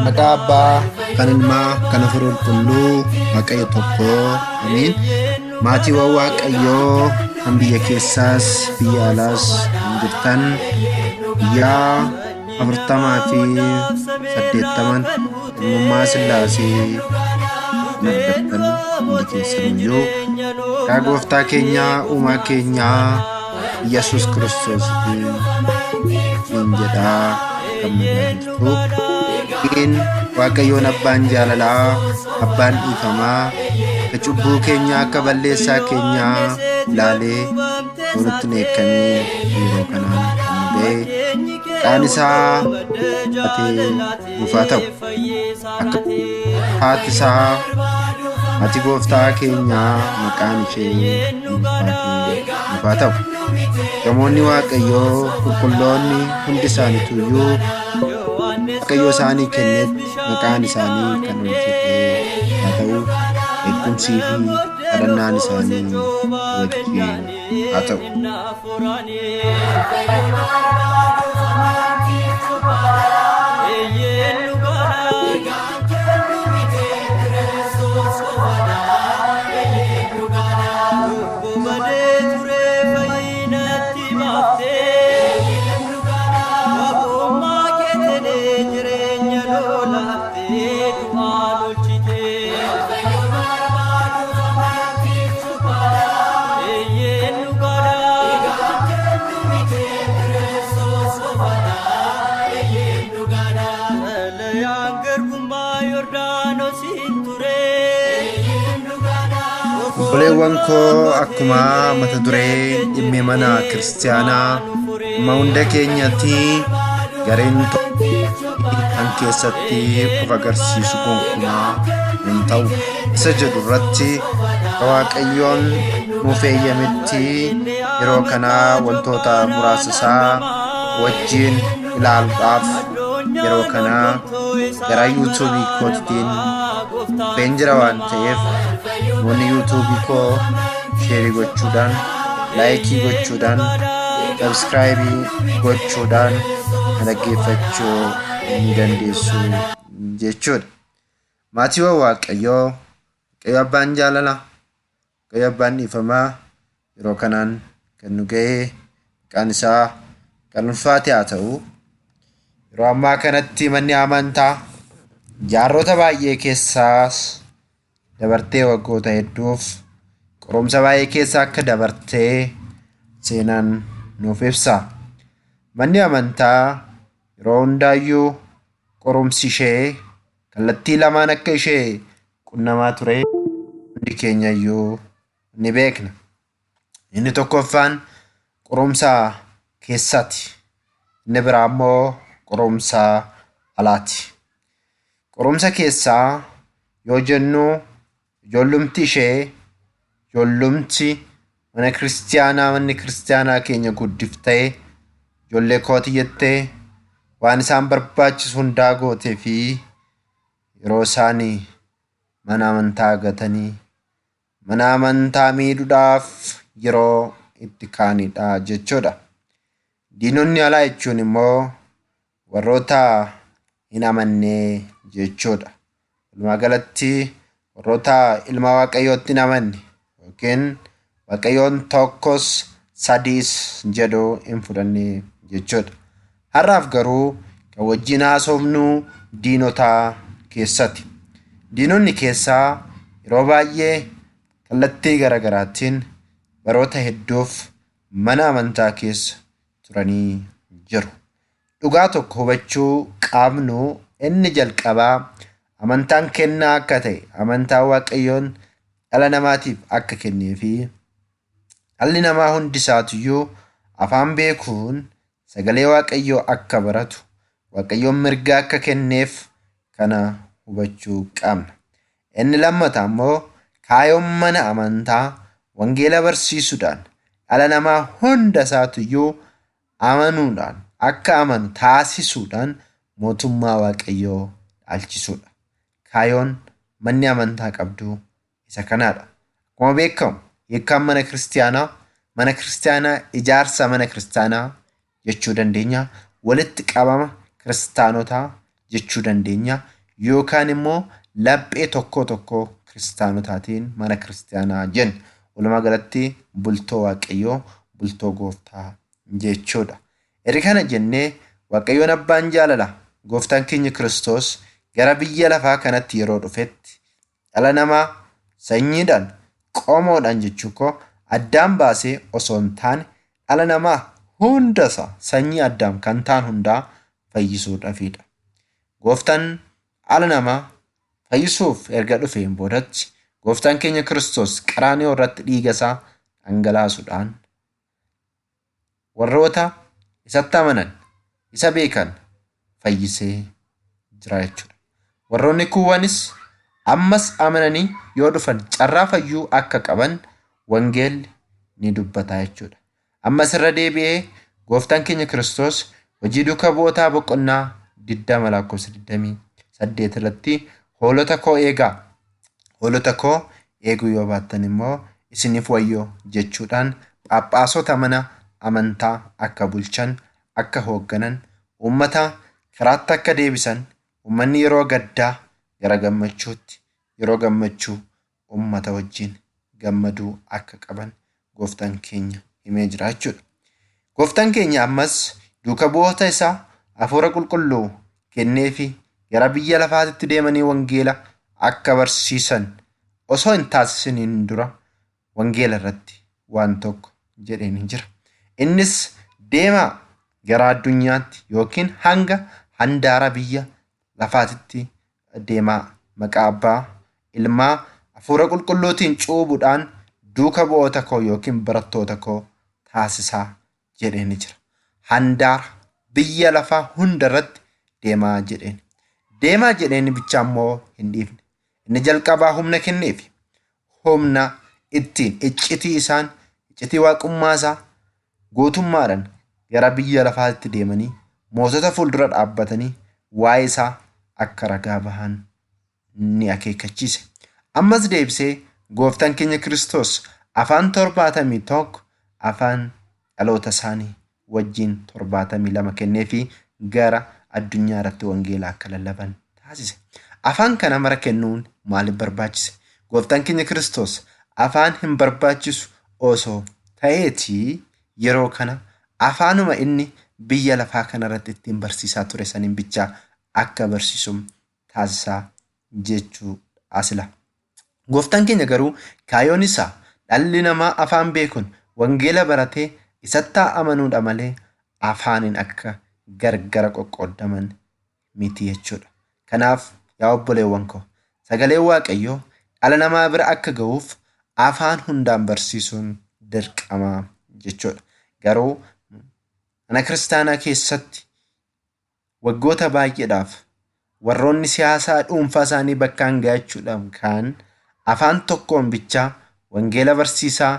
Maqaa Abbaa, kan Ilmaa, kan Hafuura Qulqulluu, Waaqayyo tokko. Ameen. Maatiiwwan Waaqayyoo kan biyya keessaas biyya alaas kan jirtan guyyaa 80 fi 80 ilmummaa Sillaasee kan argattan hundi keessaniyyuu maqaa gooftaa keenyaa uumaa keenyaa Yesuus Kiristoositiin niin jedhaa, akkam nagaa jirtu? Waaqayyoon abbaan jaalalaa, abbaan dhiifamaa, akka cubbuu keenyaa, akka balleessaa keenyaa ilaalee nutti dheekkamee yeroo kanaan kan nu ga'e maqaan isaa atee nuuf haa ta'u. Akka haati isaa, haati gooftaa keenyaa, maqaan ishee ulfaatee nuuf haa ta'u. Gamoonni Waaqayyoo qulqulloonni hundi isaaniituyyuu Waaqayyo isaanii kennetti maqaan isaanii kan ol jedhee haa ta'u. Eegumsii fi kadhannaan isaanii wajjin haa ta'u. Obboleewwan koo, akkuma mata duree dhimmi mana kiristaanaa dhimma hunda keenyatti, gareen kan keessatti of agarsiisu gonkumaa hin ta'u isa jedhu irratti Waaqayyoon nuuf eeyyametti yeroo kanaa wantoota muraasa isaa wajjin ilaaluudhaaf yeroo kanaa gara yuutuubii kootiin dhufeen jira waan ta'eef, namoonni yuutuubii koo share gochuudhaan, like gochuudhaan, subscribe gochuudhaan na dhaggeeffachuu ni dandeessu jechuudha. Maatiiwwan Waaqayyoo, Waaqayyo abbaan jaalala, Waaqayyo abbaan dhiifamaa yeroo kanaan kan nu ga'ee maqaan isaa kan ulfaate haa ta'u. Yeroo ammaa kanatti manni amantaa jaarrota baay'ee keessaas dabartee, waggoota hedduuf qorumsa baay'ee keessa akka dabartee seenaan nuuf ibsa. Manni amantaa yeroo hundaayyuu qorumsi ishee kallattii lamaan akka ishee qunnamaa ture hundi keenya iyyuu ni beekna. Inni tokkoffaan qorumsa keessaati. Inni biraa immoo qorumsa alaati. Qorumsa keessaa yoo jennu, ijoollumti ishee, ijoollumti mana kiristiyaanaa, manni kiristiyaanaa keenya guddiftee, ijoollee kooti jettee waan isaan barbaachisu hundaa gootee fi yeroo isaan mana amantaa gatanii mana amantaa miidhuudhaaf yeroo itti kaanidha jechuudha. Diinonni alaa jechuun immoo warroota hin amannee jechuudha. Walumaa galatti warroota ilma Waaqayyootti hin amanne yookiin Waaqayyoon tokkos sadiis jedhu hin fudhanne jechuudha. Har'aaf garuu kan wajjin haasofnu diinota keessatti. Diinonni keessaa yeroo baay'ee kallattii garaagaraatiin baroota hedduuf mana amantaa keessa turanii jiru. Dhugaa tokko hubachuu qabnu inni jalqabaa amantaan kennaa akka ta'e, amantaa Waaqayyoon dhala namaatiif akka kennee fi dhalli namaa hundi isaatiyyuu afaan beekuun sagalee Waaqayyoo akka baratu Waaqayyoon mirga akka kenneef kana hubachuu qabna. Inni lammataa immoo kaayoon mana amantaa wangeela barsiisuudhaan dhala namaa hunda isaatiyyuu amanuudhaan akka amanu taasisuudhaan mootummaa Waaqayyoo dhaalchisuudha. Kaayoon manni amantaa qabdu isa kanaadha. Akkuma beekamu hiikkaan mana kiristiyaanaa, mana kiristiyaanaa ijaarsa mana kiristiyaanaa jechuu dandeenya. Walitti qabama kiristaanotaa jechuu dandeenya yookaan immoo laphee tokko tokko kiristaanotaatiin mana kiristaanaa jenna. Walumaa galatti bultoo Waaqayyoo, bultoo gooftaa jechuudha. Erga kana jennee Waaqayyoon abbaan jaalala gooftaan keenya Kiristoos gara biyya lafaa kanatti yeroo dhufetti dhala namaa sanyiidhaan qomoodhaan jechuu koo addaan baasee osoo hin taane dhala namaa hundasa sanyii addaam kan ta'an hundaa fayyisuudhaafidha. Gooftaan dhala namaa fayyisuuf erga dhufeen boodatti gooftaan keenya Kiristoos qaraanioo irratti dhiiga isaa dhangalaasuudhaan warroota isatti amanan isa beekan fayyisee jira jechuudha. Warroonni kuuwwanis ammas amananii yoo dhufan carraa fayyuu akka qaban wangeelli ni dubbata jechuudha. Ammas irra deebi'ee gooftaan keenya Kiristoos hojii duuka bu'ootaa boqonnaa 20 lakkoofsa 28 irratti hoolota koo eegaa, hoolota koo eeguu yoo baattan immoo isiniif wayyoo jechuudhaan phaaphaasota mana amantaa akka bulchan, akka hoogganan, uummata karaatti akka deebisan, uummanni yeroo gaddaa gara gammachuutti, yeroo gammachuu uummata wajjin gammaduu akka qaban gooftaan keenya himee jira jechuudha. Gooftaan keenya ammas duuka bu'oota isaa hafuura qulqulluu kenneefi gara biyya lafaatitti deemanii wangeela akka barsiisan osoo hin taasisiniin dura wangeela irratti waan tokko jedheen jira. Innis deemaa gara addunyaatti yookiin hanga handaara biyya lafaatitti deemaa maqaa abbaa, ilmaa, hafuura qulqulluutiin cuubuudhaan duuka bu'oota koo yookiin barattoota koo taasisaa jedheen jira. Handaara biyya lafaa hunda irratti deemaa jedheen. Deemaa jedheen bicha immoo hin dhiifne. Inni jalqabaa humna kenneefi humna ittiin iccitii isaan iccitii waaqummaa isaa gootummaadhaan gara biyya lafaatti deemanii mootota fuuldura dhaabbatanii waa'ee isaa akka ragaa bahan ni akeekkachiise. Ammas deebisee gooftaan keenya Kiristoos afaan 71 afaan dhaloota isaanii wajjin 72 kenneefi gara addunyaa irratti wangeela akka lallaban taasise. Afaan kana mara kennuun maaliif barbaachise? Gooftaan keenya Kiristoos afaan hin barbaachisu osoo ta'eetii yeroo kana afaanuma inni biyya lafaa kanarratti ittiin barsiisaa ture saniin bichaa akka barsiisu taasisaa jechuu asila. Gooftaan keenya garuu kaayyoon isaa dhalli namaa afaan beekuun wangeela baratee isatti amanuudha malee afaaniin akka gargara qoqqoodaman miti jechuudha. Kanaaf yaa obboleewwan koo sagaleen Waaqayyoo dhala namaa bira akka ga'uuf afaan hundaan barsiisuun dirqama jechuudha. Garuu mana kiristaanaa keessatti waggoota baay'eedhaaf warroonni siyaasaa dhuunfaa isaanii bakkaan ga'achuudhaaf kan afaan tokkoon bichaa wangeela barsiisaa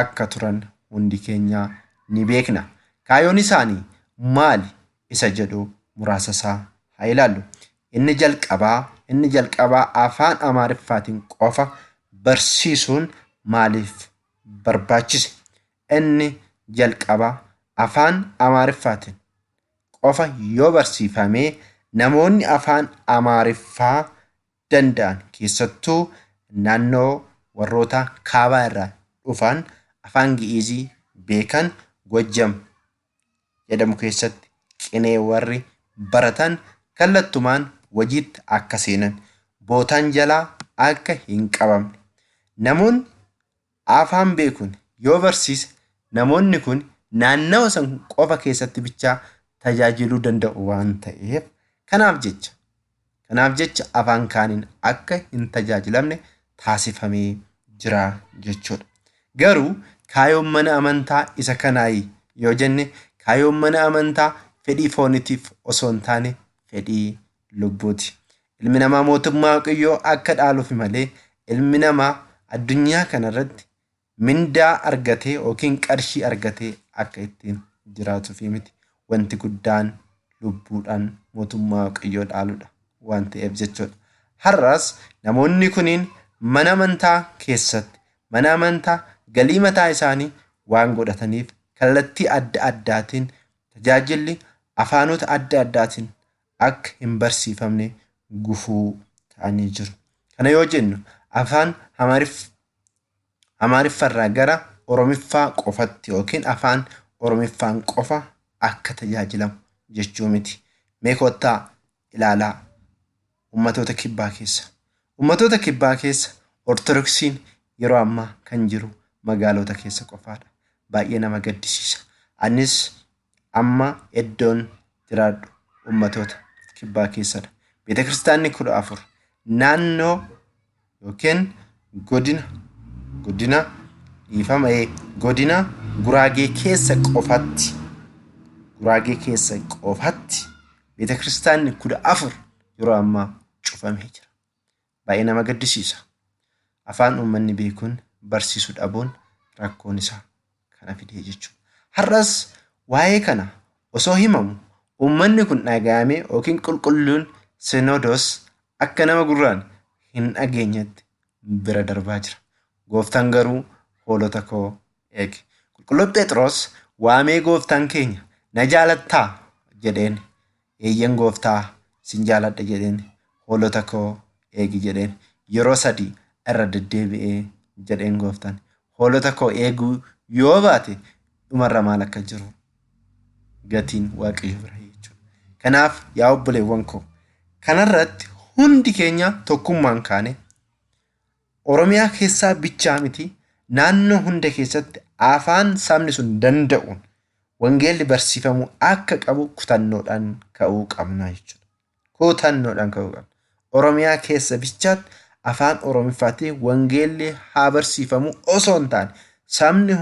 akka turan hundi keenya ni beekna. Kaayyoon isaanii maali isa jedhu muraasa isaa haa ilaallu. Inni jalqabaa afaan Amaariffaatiin qofa barsiisuun maaliif barbaachise? Inni jalqabaa afaan Amaariffaatiin qofa yoo barsiifame namoonni afaan Amaariffaa danda'an keessattuu naannoo warroota kaabaa irraa dhufan afaan Gi'izii beekan Gojjam jedhamu keessatti qinee warri baratan kallattumaan hojiitti akka seenan bootaan jalaa akka hin qabamne. Namoonni afaan beekuun yoo barsiise namoonni kun naannawa san qofa keessatti bichaa tajaajiluu danda'u waan ta'eef kanaaf jecha afaan kaaniin akka hin tajaajilamne taasifamee jira jechuudha. Garuu kaayyoon mana amantaa isa kanaayi yoo jenne kaayyoon mana amantaa fedhii foonitiif osoo hin taane fedhii lubbuuti. Ilmi namaa mootummaa Waaqayyoo akka dhaaluuf malee ilmi namaa addunyaa kanarratti mindaa argatee yookiin qarshii argatee akka ittiin jiraatuuf miti. Wanti guddaan lubbuudhaan mootummaa Waaqayyoo dhaaluudha waan ta'eef jechuudha. Har'as namoonni kuniin mana amantaa keessatti mana amantaa galii mataa isaanii waan godhataniif kallattii adda addaatiin tajaajilli afaanota adda addaatiin akka hin barsiifamne gufuu ta'anii jiru. Kana yoo jennu afaan Amaariffaarraa gara Oromiffaa qofatti yookiin afaan Oromiffaan qofa akka tajaajilamu jechuu miti. Mee kottaa ilaalaa ummatoota kibbaa keessa. Ummatoota kibbaa keessa Ortodoksiin yeroo ammaa kan jiru magaalota keessa qofaadha. Baay'ee nama gaddisiisa. Anis amma iddoon jiraadhu ummatoota kibbaa keessadha. Beetakiristaanni 14 naannoo yookiin godina dhiifama godina Guraagee keessa qofatti beetakiristaanni 14 yeroo ammaa cufamee jira. Baay'ee nama gaddisiisa. Afaan uummanni beekuun barsiisuu dhabuun rakkoon isaa kana fidee jechuudha. Har'as waa'ee kana osoo himamu uummanni kun dhaga'amee yookiin qulqulluun Sinodoos akka nama gurraan hin dhageenyetti bira darbaa jira. Gooftaan garuu hoolota koo eege. Qulqulluun Phexros waamee gooftaan keenya na jaalattaa jedheen. Eeyyan gooftaa sin jaaladha jedheen. Hoolota koo eegi jedheen. Yeroo 3 irra deddeebi'ee jedheen gooftaan. Hoolota koo eeguu yoo baate dhumarra maal akka jiru gatiin Waaqayyo bira jechuudha. Kanaaf yaa obboleewwan koo kanarratti hundi keenya tokkummaan kaane Oromiyaa keessaa bichaa miti naannoo hunda keessatti afaan sabni sun danda'uun wangeelli barsiifamuu akka qabu kutannoodhaan ka'uu qabna jechuudha. Kutannoodhaan ka'uu qabna. Oromiyaa keessa bichaatti afaan Oromiffaatiin wangeelli haa barsiifamu osoo hin taane sabni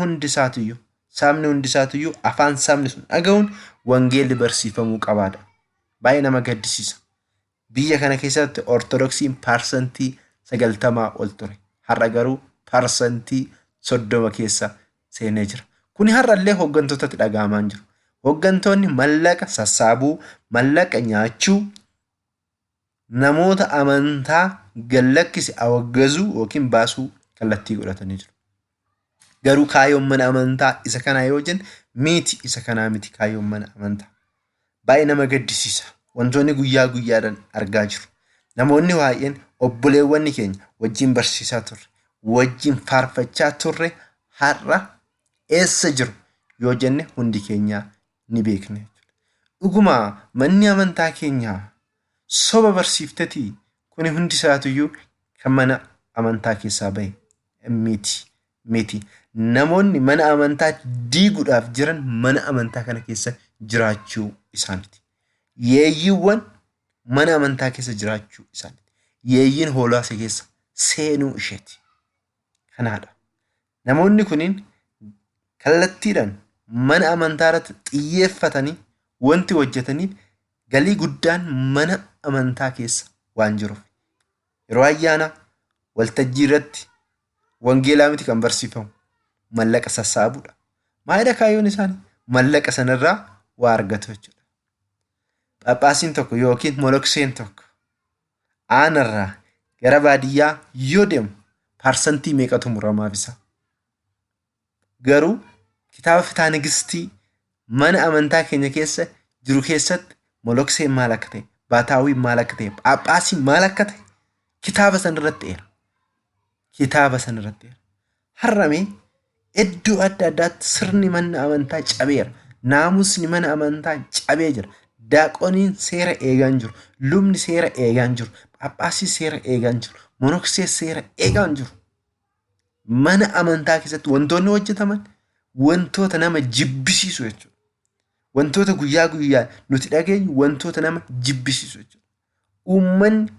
hundisaatuyyuu afaan sabni sun dhaga'uun wangeelli barsiifamuu qabaadha. Baay'ee nama gaddisiisa. Biyya kana keessatti Ortodoksiin 90% ol ture. Har'a garuu 30% keessa seenee jira. Kuni har'allee hooggantootatti dhaga'amaa jiru. Hooggantoonni mallaqa sassaabuu, mallaqa nyaachuu, namoota amantaa gallakkise awaggazuu yookiin baasuu kallattii godhatanii jiru. Garuu kaayyoon mana amantaa isa kanaa yoo jenne miti isa kanaa miti kaayyoon mana amantaa. Baay'ee nama gaddisiisa. Wantoonni guyyaa guyyaadhaan argaa jiru. Namoonni baay'een obboleewwan keenya wajjin barsiisaa turre, wajjin faarfachaa turre har'a eessa jiru yoo jenne hundi keenya ni beekna. Dhuguma manni amantaa keenyaa soba barsiiftetii kuni hundi isaatuyyuu kan mana amantaa keessaa bahe miti. Namoonni mana amantaa diiguudhaaf jiran mana amantaa kana keessa jiraachuu isaaniiti. Yeeyyiiwwan mana amantaa keessa jiraachuu isaaniiti. Yeeyyiin hoolaa keessa seenuu isheeti. Kanaadha. Namoonni kuniin kallattiidhaan mana amantaa irratti xiyyeeffatanii wanti hojjetaniif galii guddaan mana amantaa keessa waan jiruuf. Yeroo ayyaana waltajjii irratti wangeelaa miti kan barsiifamu mallaqa sassaabuudha. Maalidha kaayyoon isaanii? Mallaqa sanarraa waa argatu jechuudha. Phaaphaasiin tokko yookiin molokseen tokko aanarraa gara baadiyyaa yoo deemu parsantii meeqatu muramaaf isa? Garuu kitaaba Fitaa Nigistii mana amantaa keenya keessa jiru keessatti molokseen maal akka ta'e, baataawiin maal akka ta'e, phaaphaasiin maal akka ta'e kitaaba sanarratti eera. Kitaaba sanarratti eera. Har'amee iddoo adda addaatti sirni mana amantaa cabeera. Naamusni mana amantaa cabee jira. Daaqoniin seera eegaa hin jiru. Lubni seera eegaa hin jiru. Phaaphaasii seera eegaa hin jiru. Monoksee seera eegaa hin jiru. Mana amantaa keessatti wantoonni hojjetaman wantoota nama jibbisiisu jechuudha. Wantoota guyyaa guyyaa nuti dhageenyu wantoota nama jibbisiisu jechuudha. Uummanni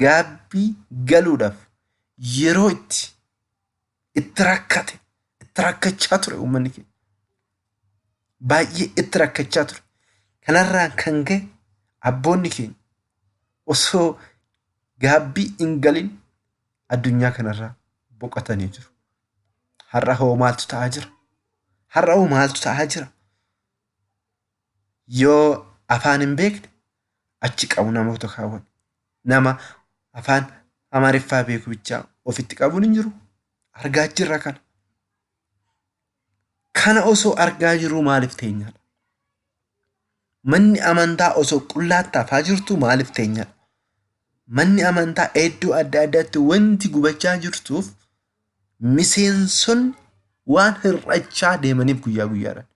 gaabbii galuudhaaf yeroo itti rakkate, itti rakkachaa ture uummanni keenya. Baay'ee itti rakkachaa ture. Kanarraan kan ka'e abboonni keenya osoo gaabbii hin galin addunyaa kanarraa boqotanii jiru. Har'a hoo maaltu ta'aa jira? Har'a hoo maaltu ta'aa jira? Yoo afaan hin beekne achi qabu namoota kaawwan. Nama afaan Amaariffaa beeku bichaa ofitti qabuun hin jiru. Argaa jirra kana. Kana osoo argaa jirru maaliif teenyaadha? Manni amantaa osoo qullaatti hafaa jirtu maaliif teenyadha? Manni amantaa iddoo adda addaatti wanti gubachaa jirtuuf miseensonni waan hir'achaa deemaniif guyyaa guyyaadhaan.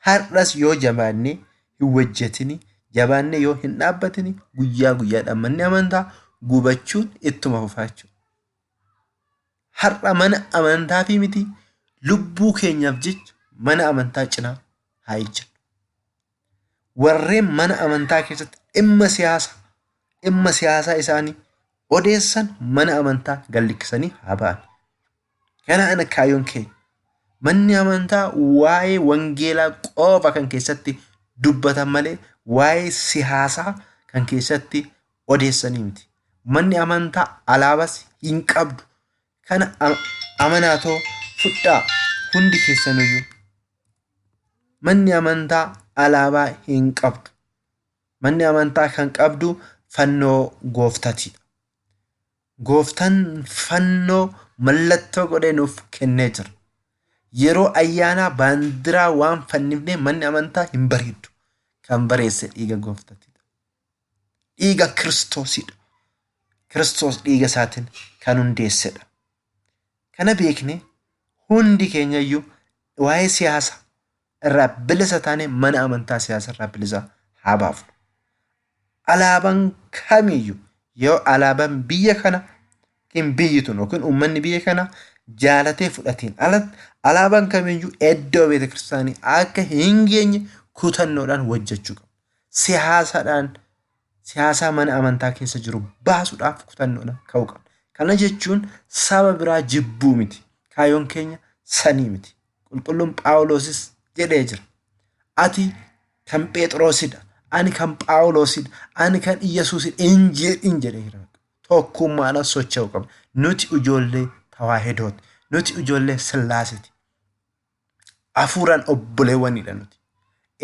Har'as yoo jabaannee hin hojjetini, jabaannee yoo hin dhaabbatini, guyyaa guyyaadhaan manni amantaa gubachuun ittuma fufaa jechuudha. Har'a mana amantaa fi miti lubbuu keenyaaf jecha mana amantaa cinaa haa ejjennu. Warreen mana amantaa keessatti dhimma siyaasaa isaanii odeessan mana amantaa gallikkisanii haa ba'an. Kana ana kaayyoon keenya. Manni amantaa waa'ee wangeelaa qofa kan keessatti dubbatan malee waa'ee siyaasaa kan keessatti odeessanii miti. Manni amantaa alaabas hin qabdu. Kana amanaatoo fudhaa hundi keessanuyyuu. Manni amantaa alaabaa hin qabdu. Manni amantaa kan qabdu fannoo gooftatiidha. Gooftaan fannoo mallattoo godhee nuuf kennee jira. Yeroo ayyaanaa baandiraa waan fannifnee manni amantaa hin bareeddu. Kan bareesse dhiiga gooftatiidha. Dhiiga Kiristoosidha. Kiristoos dhiiga isaatiin kan hundeessedha. Kana beekne hundi keenya iyyuu waa'ee siyaasa irraa bilisa taane mana amantaa siyaasa irraa bilisa haa baafnu. Alaabaan kamiyyuu yoo alaabaan biyya kana yookiin biyyi tun yookiin uummanni biyya kana jaalatee fudhateen alatti alaabaan kamiyyuu iddoo beeta kiristaanii akka hin geenye kutannoodhaan hojjechuu qaba. Siyaasaadhaan siyaasaa mana amantaa keessa jiru baasuudhaaf kutannoodhaan ka'uu qabna. Kana jechuun saba biraa jibbuu miti. Kaayyoon keenya sanii miti. Qulqulluun Phaawulosis jedhee jira. Ati kan Phexrosidha. Ani kan Phaawulosidha. Ani kan Iyyasuusidha. Hin jedhin jedhee jira. Tokkummaadhaan socho'uu qabna. Nuti ijoollee Tawaahidooti. Nuti ijoollee Sillaaseeti. Hafuuraan obboleewwanidha nuti.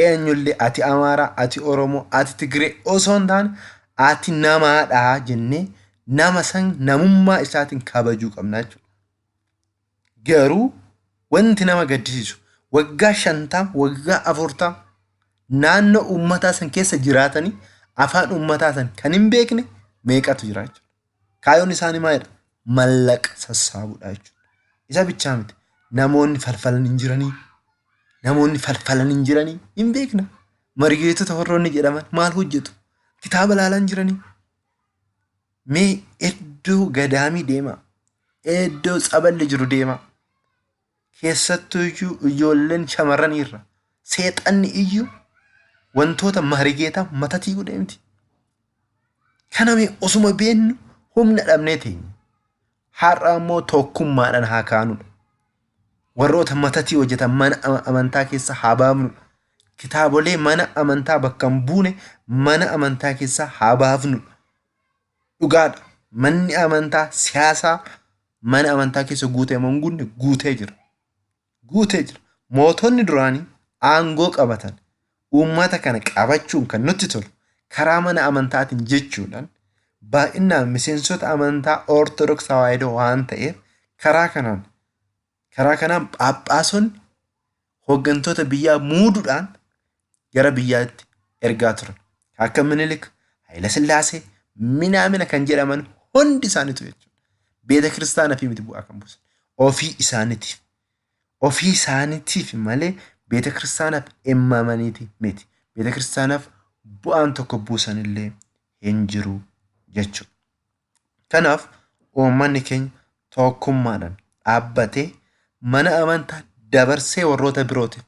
Eenyullee ati Amaaraa, ati Oromoo, ati Tigree osoo hin taane ati namaadha jennee nama san namummaa isaatiin kabajuu qabna jechuudha. Garuu wanti nama gaddisiisu waggaa 50, waggaa 40 naannoo uummataa san keessa jiraatanii afaan uummataa san kan hin beekne meeqatu jira jechuudha. Kaayyoon isaanii maalidha? Mallaqa sassaabuudha jechuudha. Isa bichaa miti. Namoonni falfalan hin jiranii. Namoonni falfalan hin jiranii hin beekna. Marigeetota warroonni jedhaman maal hojjetu? Kitaaba ilaalaa hin jiranii. Mee iddoo gadaamii deemaa. Iddoo tsaballi jiru deemaa. Keessattuu iyyuu ijoolleen shamarranii irra seexanni iyyuu wantoota marigeetaa matatii godhee miti. Kana mee osuma beennu humna dhabnee teenya. Har'a immoo tokkummaadhaan haa kaanudha. Warroota matatii hojjetan mana amantaa keessa haa baafnudha. Kitaabolee mana amantaa bakka hin buune mana amantaa keessa haa baafnudha. Dhugaadha. Manni amantaa siyaasaa mana amantaa keessa guutee moo hin guunne guutee jira. Guutee jira. Mootonni duraanii aangoo qabatan uummata kana qabachuun kan nutti tolu karaa mana amantaatiin jechuudhaan baay'inaan miseensota amantaa Ortodoks Tawaahidoo waan ta'eef karaa kanaan phaaphaasonni hooggantoota biyyaa muuduudhaan gara biyyaatti ergaa turan. Akka Minilik, Haayila Sillaasee, minaamina kan jedhaman hundi isaaniitu jechuudha. Beeta kiristaanaa fi miti bu'aa kan buusan. Ofii isaaniitiif. Ofii isaaniitiif malee beeta kiristaanaaf dhimmamaniiti miti. Beeta kiristaanaaf bu'aan tokko buusanillee hin jiru jechuudha. Kanaaf uummanni keenya tokkummaadhaan dhaabbatee mana amantaa dabarsee warroota birootiif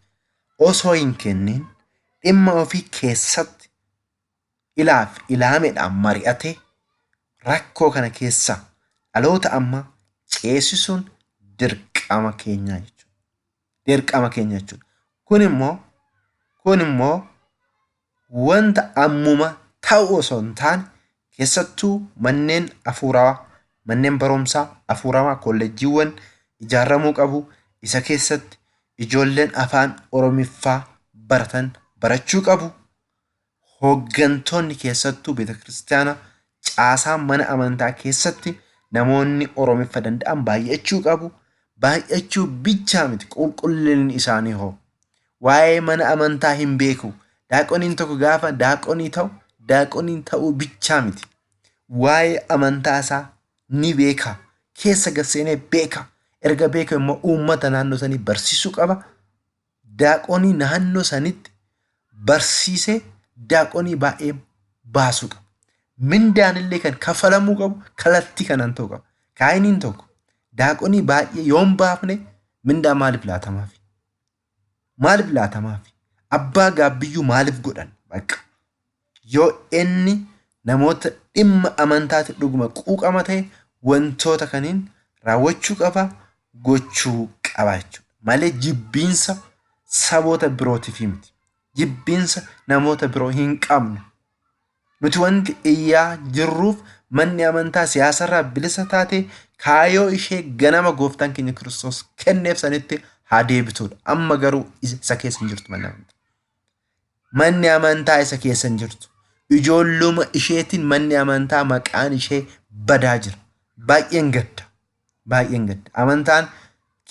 osoo hin kennin dhimma ofii keessatti ilaaf ilaameedhaan mari'atee rakkoo kana keessaa dhaloota ammaa ceesisuun dirqama keenyaa jechuudha. Dirqama keenya jechuudha. Kun immoo wanta ammuma ta'u osoo hin taane keessattuu manneen afuurawaa, manneen barumsaa afuurawaa, kolleejjiiwwan ijaaramuu qabu. Isa keessatti ijoolleen afaan Oromiffaa baratan barachuu qabu. Hooggantoonni keessattuu beeta kiristaanaa caasaa mana amantaa keessatti namoonni Oromiffa danda'an baay'achuu qabu. Baay'achuu bichaa miti qulqullinni isaanii hoo. Waa'ee mana amantaa hin beeku. Daaqoniin tokko gaafa daaqonii ta'u daaqoniin ta'uu bichaa miti. Waa'ee amantaa isaa ni beeka. Keessa gad seenee beeka. Erga beeka immoo uummata naannoo sanii barsiisuu qaba. Daaqonii naannoo sanitti barsiisee daaqonii baay'ee baasuu qaba. Mindaan illee kan kafalamuu qabu kallattii kanaan ta'uu qaba. Kaayiniin tokko daaqonii baay'ee yoon baafne mindaa maaliif laatamaafi? Maaliif laatamaafi? Abbaa gaabbiyyuu maaliif godhan? Bakka yoo inni namoota dhimma amantaatti dhuguma quuqama ta'e wantoota kaniin raawwachuu qaba, gochuu qaba jechuudha. Malee jibbiinsa saboota birootiif miti. Jibbiinsa namoota biroo hin qabnu. Nuti wanti iyyaa jirruuf manni amantaa siyaasarraa bilisa taate kaayyoo ishee ganama gooftaan keenya Kiristoos kenneef sanitti haa deebituudha. Amma garuu isa keessa hin jirtu manni amantaa. Manni amantaa isa keessa hin jirtu. Ijoolluma isheetiin manni amantaa maqaan ishee badaa jira. Baay'een gadda. Baay'een gadda. Amantaan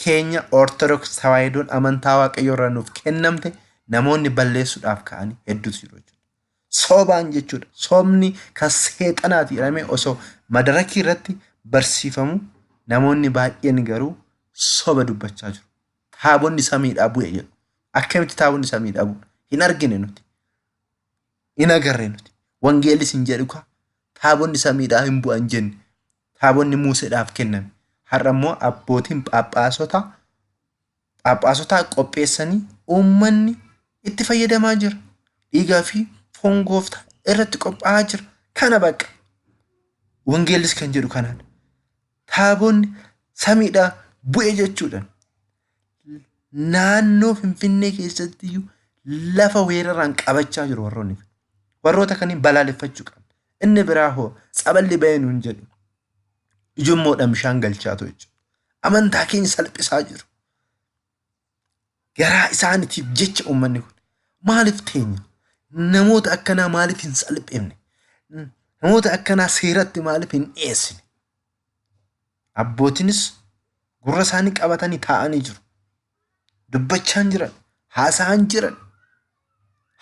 keenya Ortodoks Tawaahidoon amantaa Waaqayyoo irraa nuuf kennamte namoonni balleessuudhaaf ka'anii hedduutu jiru jechuudha. Sobaan jechuudha. Sobni kan seexanaati jedhamee osoo madarakii irratti barsiifamu namoonni baay'een garuu soba dubbachaa jiru. Taabonni samiidhaa bu'e jedhu. Akkamitti taabonni samiidhaa bu'e? Hin argine nuti. Hin agarre nuti. Wangeellis hin jedhu kaa. Taabonni samiidhaa hin bu'an jenne. Taabonni Museedhaaf kenname. Har'a immoo abbootiin phaaphaasota qopheessanii uummanni itti fayyadamaa jira. Dhiigaa fi foon gooftaa irratti qophaa'aa jira. Kana bakka. Wangeellis kan jedhu kanaan. Taabonni samiidhaa bu'e jechuudhaan naannoo Finfinnee keessatti iyyuu lafa weeraraan qabachaa jiru warroonni kun. Warroota kaniin balaaleffachuu qabna. Inni biraa hoo tsaballi ba'ee nuun jedhu. Ijummoodhaan bishaan galchaatu jechuudha. Amantaa keenya salphisaa jiru. Garaa isaaniitiif jecha uummanni kun maaliif teenya? Namoota akkanaa maaliif hin salphifne? Namoota akkanaa seeratti maaliif hin dhiyeessine? Abbootiinis gurra isaanii qabatanii taa'anii jiru. Dubbachaa hin jiran, haasa'aa hin jiran.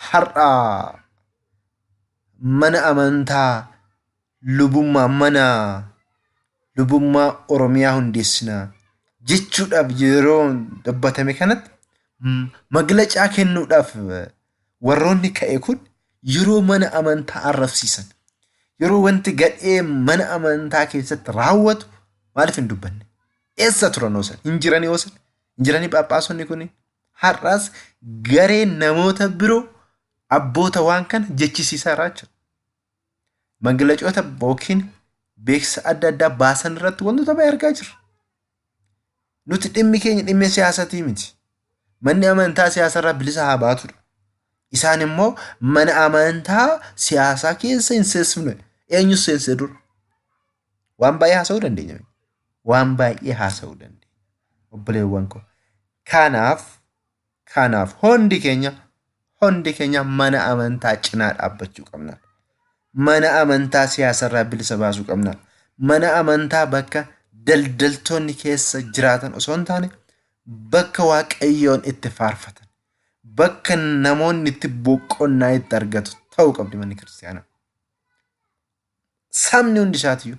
Har'a mana amantaa lubummaa mana lubummaa Oromiyaa hundeessinaa jechuudhaaf yeroo dubbatame kanatti maglacaa kennuudhaaf warroonni ka'e kun yeroo mana amantaa arrabsiisan yeroo wanti gadhee mana amantaa keessatti raawwatu maaliif hin dubbanne? Eessa turan oosan? Hin jiranii oosan? Hin jiranii phaaphaasonni kun? Har'as garee namoota biroo abboota waan kana jechisiisaa jira. Maglacoota yookiin beeksisa adda addaa baasan irratti wantoota baay'ee argaa jirra. Nuti dhimmi keenya dhimma siyaasatii miti. Manni amantaa siyaasarraa bilisa haa baatudha. Isaan immoo mana amantaa siyaasaa keessa hin seensifne. Eenyu seensise dura? Waan baay'ee haasa'uu dandeenya. Waan baay'ee haasa'uu dandeenya. Obboleewwan koo. Kanaaf hundi keenya mana amantaa cinaa dhaabbachuu qabna. Mana amantaa siyaasarraa bilisa baasuu qabna. Mana amantaa bakka daldaltoonni keessa jiraatan osoo hin taane bakka Waaqayyoon itti faarfatan, bakka namoonni itti boqonnaa itti argatu ta'uu qabdi manni kiristaanaa. Sabni hundi isaatiyyuu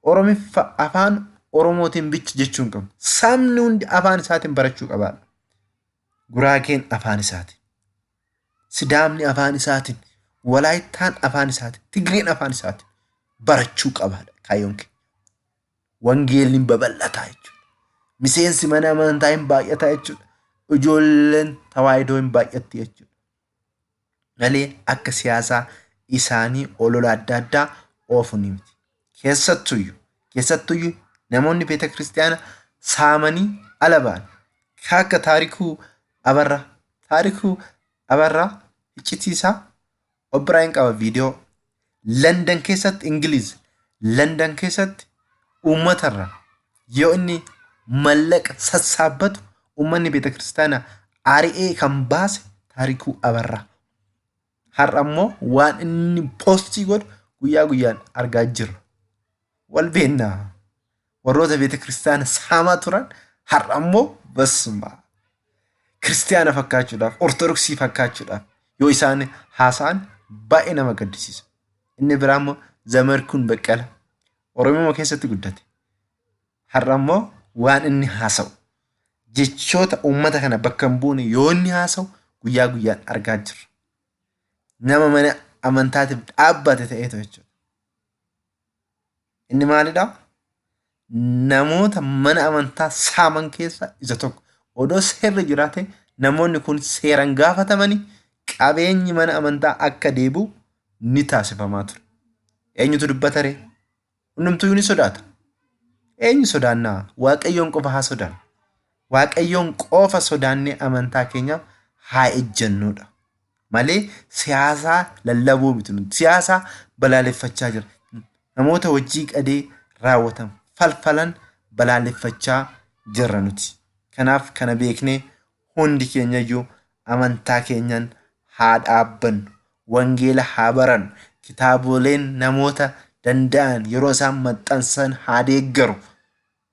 Oromiffa afaan Oromootiin bicha jechuu hin qabnu. Sabni hundi afaan isaatiin barachuu qabaadha. Guraageen afaan isaatiin, Sidaamni afaan isaatiin, Walaayittaan afaan isaatiin, Tigreen afaan isaatiin barachuu qabaadha kaayyoon keenya. Wangeelli hin babal'ataa jechuudha. Miseensi mana amantaa hin baay'ataa jechuudha. Ijoolleen tawaahidoo hin baay'atti jechuudha. Malee akka siyaasaa isaanii olola adda addaa oofu ni miti. Keessattuyyuu namoonni beeta kiristaanaa saamanii ala ba'an akka Taarikuu Abarraa iccitii isaa obbiraa hin qaba viidiyoo London keessatti, Ingiliz London keessatti uummatarra yoo inni mallaqa sassaabbatu uummanni beeta kiristaanaa ari'ee kan baase Taarikuu Abarraa. Har'a immoo waan inni post godhu guyyaa guyyaan argaa jirra. Wal beennaa warroota beeta kiristaana saamaa turan har'a immoo basuma kiristaana fakkaachuudhaaf, ortodoksii fakkaachuudhaaf Yoo isaan haasa'an baay'ee nama gaddisiisa. Inni biraa immoo Zamarkuun Baqqala Oromoo keessatti guddate. Har'a immoo waan inni haasa'u jechoota uummata kana bakka hin buune yoo inni haasa'u guyyaa guyyaan argaa jirra. Nama mana amantaatiif dhaabbate ta'eetu jechuudha. Inni maalidhaa? Namoota mana amantaa saaman keessaa isa tokko. Odoo seerri jiraate namoonni kun seeraan gaafatamanii qabeenyi mana amantaa akka deebi'u ni taasifamaa ture. Eenyutu dubbata ree? Hundumtuu ni sodaata. Eenyu sodaannaa? Waaqayyoon qofa haa sodaannu. Waaqayyoon qofa sodaannee amantaa keenyaaf haa ejjennuudha. Malee siyaasaa lallabuu miti nuti. Siyaasaa balaaleffachaa jira. Namoota hojii qadee raawwatan falfalan balaaleffachaa jirra nuti. Kanaaf kana beeknee hundi keenyayyuu amantaa keenyan haa dhaabbannu. Wangeela haa barannu. Kitaaboleen namoota danda'an yeroo isaan maxxansan haa deeggaru.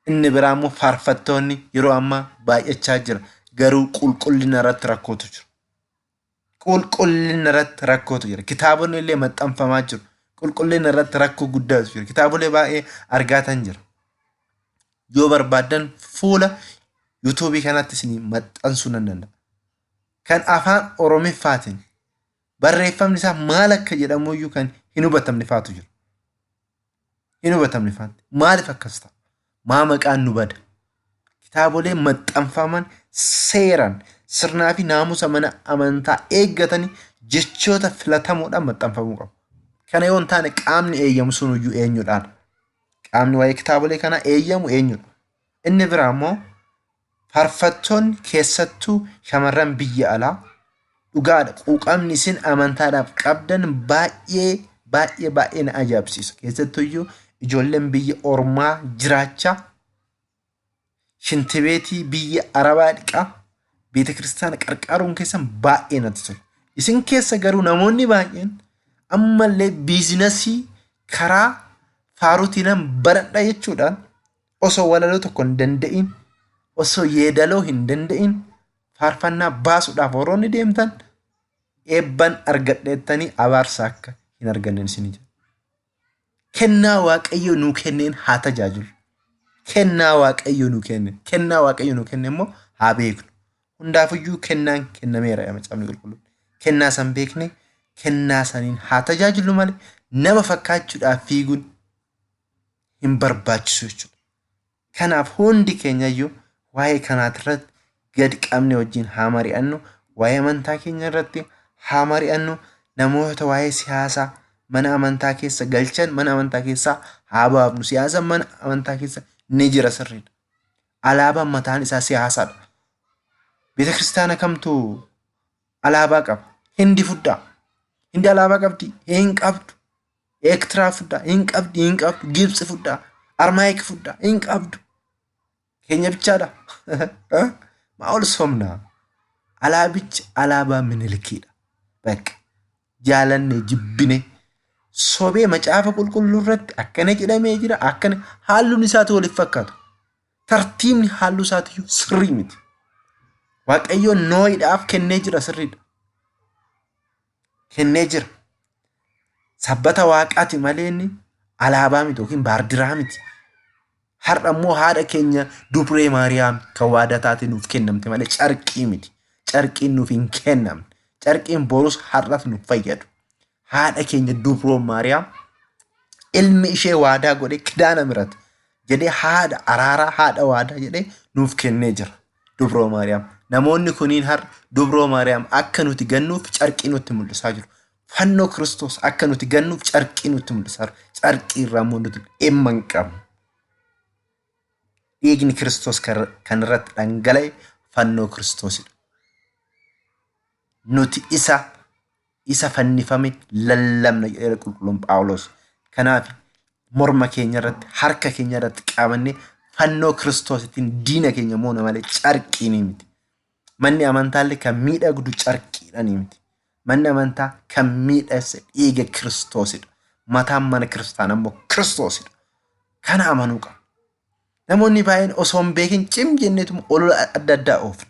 Inni biraa immoo faarfattoonni yeroo ammaa baay'achaa jira. Garuu qulqullina irratti rakkootu jira. Qulqullina irratti rakkootu jira. Kitaabonni illee maxxanfamaa jiru. Qulqullina irratti rakkoo guddaatu jira. Kitaabolee baay'ee argaatan jira. Yoo barbaaddan fuula yuutuubii kanatti isin maxxansuu nan danda'a. Kan afaan Oromiffaatiin barreeffamni isaa maal akka jedhamu iyyuu kan hin hubatamne faatu jira. Hin hubatamne faatu. Maaliif akkas ta'a? Maa maqaan nu bada? Kitaaboleen maxxanfaman seeraan sirnaa fi naamusa mana amantaa eeggatanii jechoota filatamoodhaan maxxanfamuu qabu. Kana yoo hin taane qaamni eeyyamu sun iyyuu eenyudhaan? Qaamni waa'ee kitaabolee kanaa eeyyamu eenyudha? Inni biraa immoo faarfattoonni keessattuu shamarran biyya alaa dhugaadha. Quuqamni isin amantaadhaaf qabdan baay'ee baay'ee baay'ee na ajaa'ibsiisa. Keessattuu iyyuu ijoolleen biyya ormaa jiraachaa shintibeetii biyya arabaa dhiqaa beeta kiristaana qarqaaruun keessan baay'ee natti tola. Isin keessa garuu namoonni baay'een ammallee biizinasii karaa faaruutiinan baradha jechuudhaan osoo walaloo tokko hin danda'in osoo yeedaloo hin danda'in faarfannaa baasuudhaaf warroonni deemtan eebban argadheettanii abaarsa akka hin arganne isin jedha. Kennaa Waaqayyo nuu kenneen haa tajaajilu. Kennaa Waaqayyo nuu kenne. Kennaa Waaqayyo nuu kenne immoo haa beeknu. Hundaafiyyuu kennaan kennameera macaafni qulqulluun. Kennaa san beekne kennaa saniin haa tajaajilu malee nama fakkaachuudhaaf fiiguun hin barbaachisu jechuudha. Kanaaf hundi keenyayyuu waa'ee kanaatirratti gad qabne wajjin haa mari'annu. Waa'ee amantaa keenya irratti haa mari'annu. Namoota waa'ee siyaasaa mana amantaa keessa galchan mana amantaa keessaa haa baafnu. Siyaasa mana amantaa keessa ni jira sirriidha. Alaabaan mataan isaa siyaasaadha. Beeta kiristaana kamtu alaabaa qaba? Hindi fudhaa. Hindi alaabaa qabdi? Hin qabdu. Eertiraa fudhaa? Hin qabdi. Hin qabdu. Gibxi fudhaa. Armaayik fudhaa? Hin qabdu. Keenya bichaadha. Maa ol somnaa? Alaabichi alaabaa Minilikiidha. Bakka jaalanne jibbine sobee macaafa qulqulluu irratti akkana jedhamee jira akkana halluun isaatu waliif fakkaatu. Tartiibni halluu isaatiyyuu sirrii miti. Waaqayyo Noohidhaaf kennee jira sirriidha. Kennee jira. Sabbata waaqaati malee inni alaabaa miti yookiin baardiraa miti. Har'a immoo haadha keenya dubree Maariyaam kan waadaa taate nuuf kennamte malee carqii miti. Carqiin nuuf hin kennamne. Carqiin borus har'as nuuf fayyadu. Haadha keenya dubroo Maariyaam ilmi ishee waadaa godhee kidaana mirate jedhee haadha araaraa haadha waadaa jedhee nuuf kennee jira. Dubroo Maariyaam. Namoonni kuniin har'a dubroo Maariyaam akka nuti gannuuf carqii nutti mul'isaa jiru. Fannoo Kiristoos akka nuti gannuuf carqii nutti mul'isaa jiru. Carqii irraa immoo nuti dhimma hin qabnu. Dhiigni Kiristoos kan irratti dhangala'e fannoo Kiristoosidha. Nuti isa fannifame lallabna jedheera qulqulluun Phaawulos. Kanaaf morma keenya irratti harka keenya irratti qabannee fannoo Kiristoosittiin diina keenya moona malee carqiin miti. Manni amantaallee kan miidhagdu carqiidhaan miti. Manni amantaa kan miidhagse dhiiga Kiristoosidha. Mataan mana kiristaanaa immoo Kiristoosidha. Kana amanuu qabna. Namoonni baay'een osoo hin beekin cim jenneetuma olola adda addaa oofna.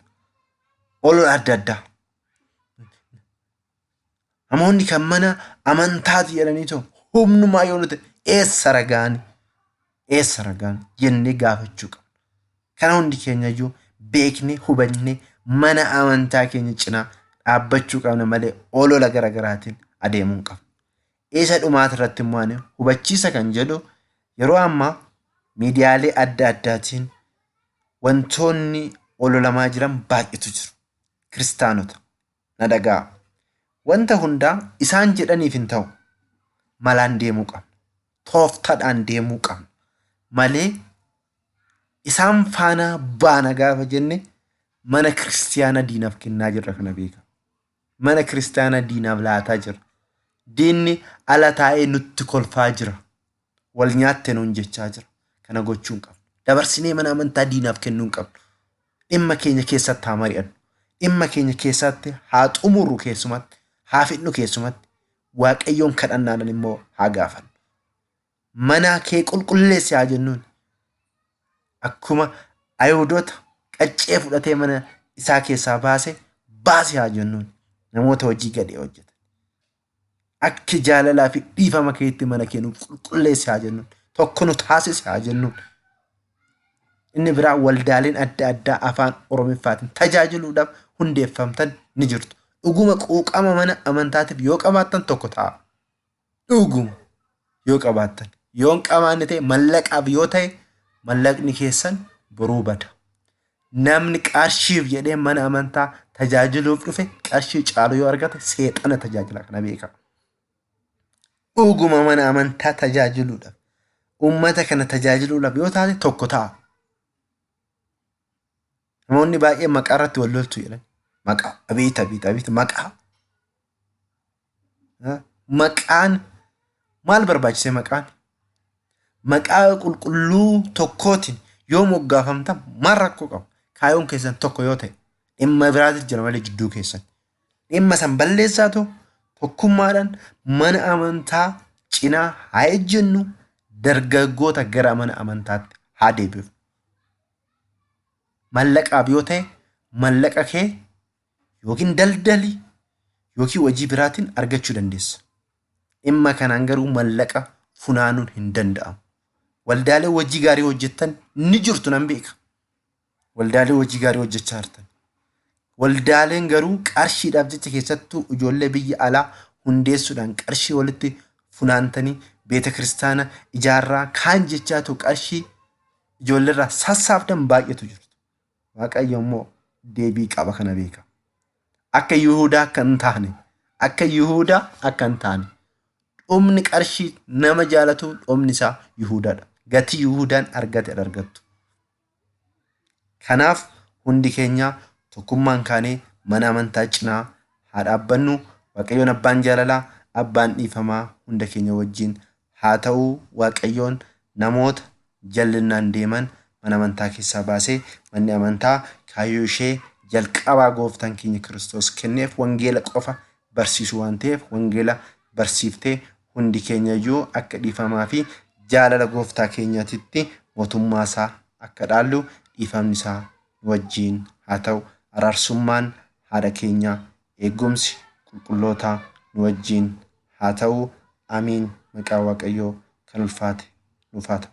Olola adda addaa. Namoonni kan mana amantaati jedhaniitoo humnumaa yoo nuti eessa ragaan eessa ragaan jennee gaafachuu qabna. Kana hundi keenya iyyuu beeknee hubannee mana amantaa keenya cinaa dhaabbachuu qabna malee olola garaagaraatiin adeemuu hin qabnu. Isa dhumaati irratti immoo ani hubachiisa kan jedhu yeroo ammaa miidiyaalee adda addaatiin wantoonni ololamaa jiran baay'eetu jiru. Kiristaanota na dhaga'a. Wanta hundaa isaan jedhaniif hin ta'u. Malaan deemuu qabna. Tooftaadhaan deemuu qabna. Malee isaan faana baana gaafa jenne mana kiristaanaa diinaaf kennaa jirra kana beeka. Mana kiristaanaa diinaaf laataa jira. Diinni ala taa'ee nutti kolfaa jira. Wal nyaatte nuun jechaa jira. Kana gochuu hin qabnu. Dabarsinee mana amantaa diinaaf kennuu hin qabnu. Dhimma keenya keessatti haa mari'annu. Dhimma keenya keessatti haa xumurru keessumatti. Haa fidnu keessumatti. Waaqayyoon kadhannaan immoo haa gaafannu. Mana kee qulqulleessi haa jennuun. Akkuma Ayihudoota qaccee fudhatee mana isaa keessaa baase baase haa jennuun. Namoota hojii gadhee hojjetan. Akka jaalalaa fi dhiifama keetti mana kee nuuf qulqulleessi haa jennuun. Tokko nu taasisi haa jennuun. Inni biraa waldaaleen adda addaa afaan Oromiffaatiin tajaajiluudhaaf hundeeffamtan ni jirtu. Dhuguma quuqama mana amantaatiif yoo qabaattan tokko ta'a. Dhuguma yoo qabaattan. Yoo hin qabaanne ta'e mallaqaaf yoo ta'e mallaqni keessan boruu bada. Namni qarshiif jedhee mana amantaa tajaajiluuf dhufe qarshii caalu yoo argate seexana tajaajila kana beeka. Dhuguma mana amantaa tajaajiluudhaaf uummata kana tajaajiluudhaaf yoo taate tokko ta'a. Namoonni baay'een maqaa irratti wal loltu jedhan. Maqaa abeet abeet abeet maqaa. Maqaan maal barbaachise maqaan? Maqaa qulqulluu tokkootiin yoo moggaafamtan maal rakkoo qaba? Kaayoon keessan tokko yoo ta'e dhimma biraatu jira malee jidduu keessan. Dhimma san balleessaatu tokkummaadhaan mana amantaa cinaa haa ejjennu dargaggoota gara mana amantaatti haa deebifnu. Mallaqaaf yoo ta'e mallaqa kee yookiin daldali yookiin hojii biraatiin argachuu dandeessa. Dhimma kanaan garuu mallaqa funaanuun hin danda'amu. Waldaalee hojii gaarii hojjettan ni jirtu nan beeka. Waldaalee hojii gaarii hojjechaa jirtan. Waldaaleen garuu qarshiidhaaf jecha keessattuu ijoollee biyya alaa hundeessuudhaan qarshii walitti funaantanii beeta kiristaana ijaarraa kaan jechaatu qarshii ijoolleerraa sassaabdan baay'eetu jirtu. Waaqayyo immoo deebii qaba kana beeka. Akka Yihuudaa akka hin taane, akka Yihuudaa akka hin taane. Dhumni qarshii nama jaalatu dhumni isaa Yihuudaadha. Gatii Yihuudaan argate argattu. Kanaaf hundi keenya tokkummaan kaanee mana amantaa cinaa haa dhaabbannu. Waaqayyoon abbaan jaalalaa, abbaan dhiifamaa hunda keenya wajjin haa ta'u. Waaqayyoon namoota jallinaan deeman mana amantaa keessaa baasee manni amantaa kaayyoo ishee jalqabaa gooftaan keenya Kiristoos kenneef wangeela qofa barsiisu waan ta'eef wangeela barsiiftee hundi keenya iyyuu akka dhiifamaa fi jaalala gooftaa keenyaatitti mootummaa isaa akka dhaallu dhiifamni isaa wajjin haa ta'u. Araarsummaan haadha keenya eegumsi qulqullootaa nu wajjin haa ta'u. Amiin. Maqaa Waaqayyoo kan ulfaate nuuf haa ta'u.